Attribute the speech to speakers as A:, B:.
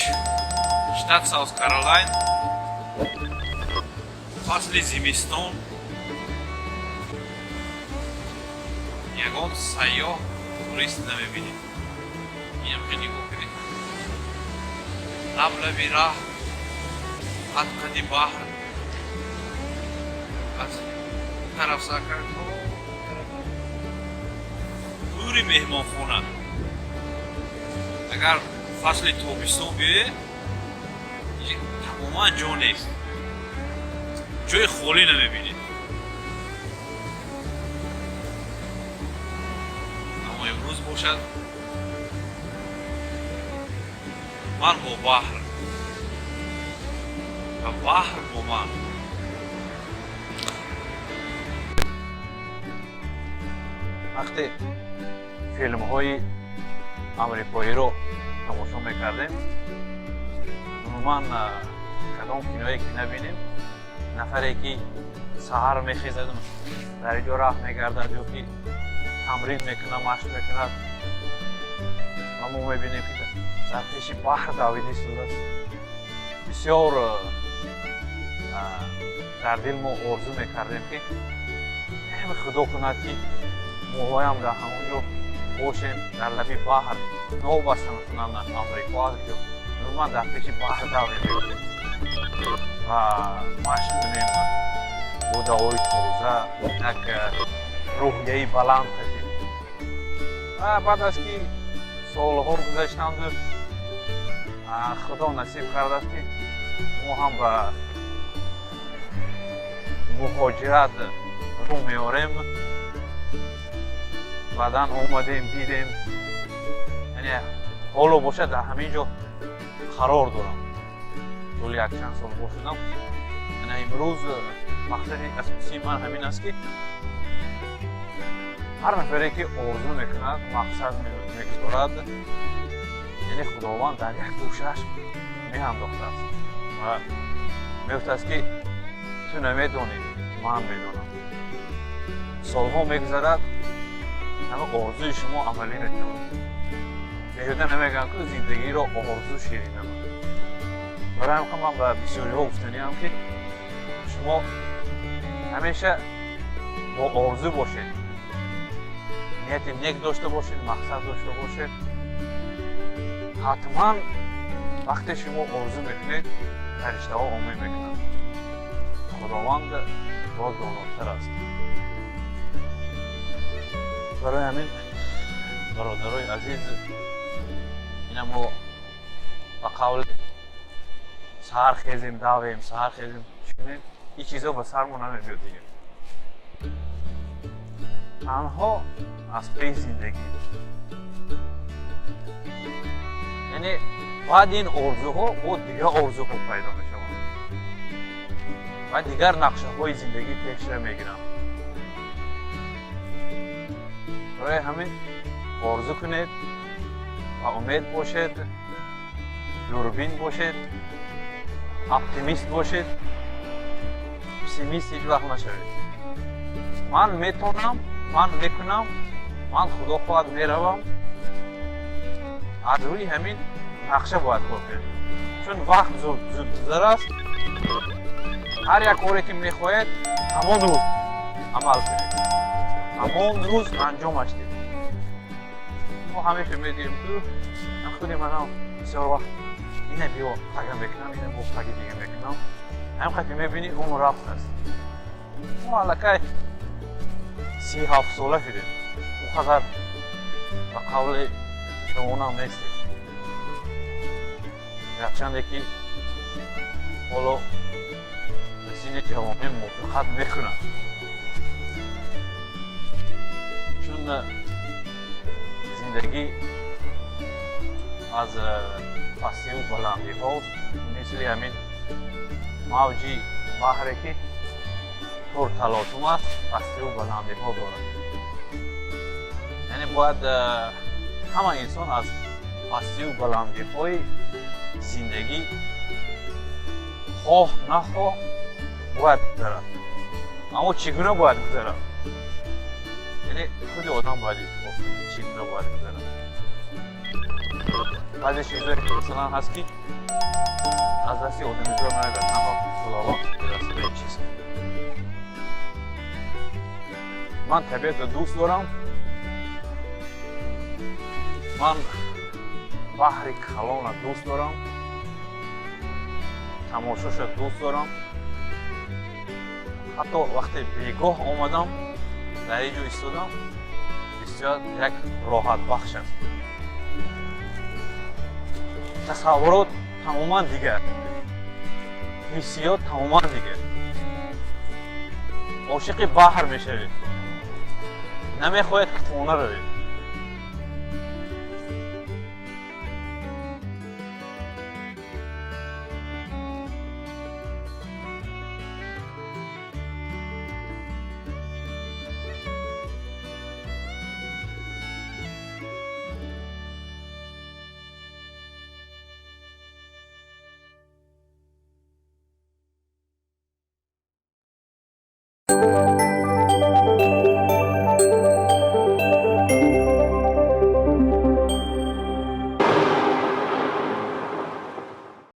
A: Штат Саус Каролайн, фасли зимистон, ягон сайёҳ, турист намебинем. Инам хеле нигоҳ кунед, лаблаби раҳ, қад-қади баҳр, аз тараф сар кард то дури меҳмонхона. Агар фасли тобистон биёе, тамоман ҷо нест, ҷои холӣ намебинед. Аммо имрӯз бошад, ман бо баҳр ва баҳр бо ман. Вақте филмҳои амрикоиро тамошо мекардем, умуман кадом киное ки набинем, нафаре ки саҳар мехезаду дар ҷо раҳ мегардад ё ки тамрин мекунад, машқ мекунад, ва мо мебинем, ки дар пеши баҳр давида истодааст, бисёр дар дил мо орзу мекардем, ки худо кунад, ки моҳоям дар ҳамон ҷо бошем, дар лаби баҳр, новобаста масалан Амрико аст ё умуман, дар пеши баҳр давем ва машқ кунем, бо ҳавои тоза, як рӯҳияи баланд кардем. Ва баъд аз ки солҳо гузаштанду худо насиб кардааст, ки мо ҳам ба муҳоҷират рӯ меорем, баъдан омадем, дидем, яъне ҳоло бошад, дар ҳамин ҷо қарор дорам, тӯли якчанд сол бошудам. Ана имрӯз мақсади асосии ман ҳамин аст, ки ҳар нафаре ки орзу мекунад, мақсад мегузорад, яъне худованд дар як гӯшааш меандохтааст ва мегуфтааст, ки ту намедонӣ, ман медонам. Солҳо мегузарад, ҳама орзуи шумо амалӣ мешавад. Беҳуда намегӯям, ки зиндагиро орзу ширин намад. Барои ҳам ман ба бисёриҳо гуфтаниам, ки шумо ҳамеша бо орзу бошед, нияти нек дошта бошед, мақсад дошта бошед. Ҳатман вақте шумо орзу мекунед, фариштаҳо омин мекунанд. Худованд боз донотар аст. Барои ҳамин, бародарои азиз, ина мо ба қавли саҳар хезем, давем, саҳар хезем, чӣ кунем, ин чизо ба сармо намебиёд дигар, танҳо аз паи зиндагӣ. Яъне баъди ин орзуҳо бо дигар орзуҳо пайдо мешаванд ва дигар нақшаҳои зиндагӣ пешра мегиранд. Барои ҳамин орзу кунед ва умед бошед, дурбин бошед, оптимист бошед, пессимист ҳеҷ вақт нашавед. Ман метавонам, ман мекунам, ман худо хоҳад меравам. Аз рӯи ҳамин нақша бояд кор кунед, чун вақт зуд зуд гузар аст. Ҳар як коре ки мехоҳед, ҳамон рӯз амал кунед, ҳамон рӯз анҷомаш диҳед. Мо ҳамеша мегӯем, ки худи манам бисёр вақт ина биё пага мекунам, ина бо паги дига мекунам. Ҳамин қадр мебинӣ, умр рафтааст. Мо аллакай 37 сола шудем, он қадар ба қавли ҷавонам нестем, гарчанде ки ҳоло ба синни ҷавонӣ мувофиқат мекунад, чун зиндагӣ аз пастиву баландиҳо, мисли ҳамин мавҷи баҳре, ки пурталотум аст, пастиву баландиҳо дорад. Яъне бояд ҳама инсон аз пастиву баландиҳои зиндагӣ хоҳ нахоҳ бояд гузарад. Аммо чӣ гуна бояд гузарад, яъне худи одам бояд интихоб кунад, чӣ гуна бояд гузарад. Баъзе чизое, ки масалан ҳаст, ки аз дасти одамизод намебарад, танҳо Худованд ба ин чиз. Ман табиатро дӯст дорам. Ман баҳри калона дӯст дорам, тамошоша дӯст дорам. Ҳатто вақте бегоҳ омадам, дар ин ҷо истодам, бисёр як роҳатбахш аст. Тасаввурот тамоман дигар, ҳиссиёт тамоман дигар. Ошиқи баҳр мешавед, намехоҳед, ки хона равед.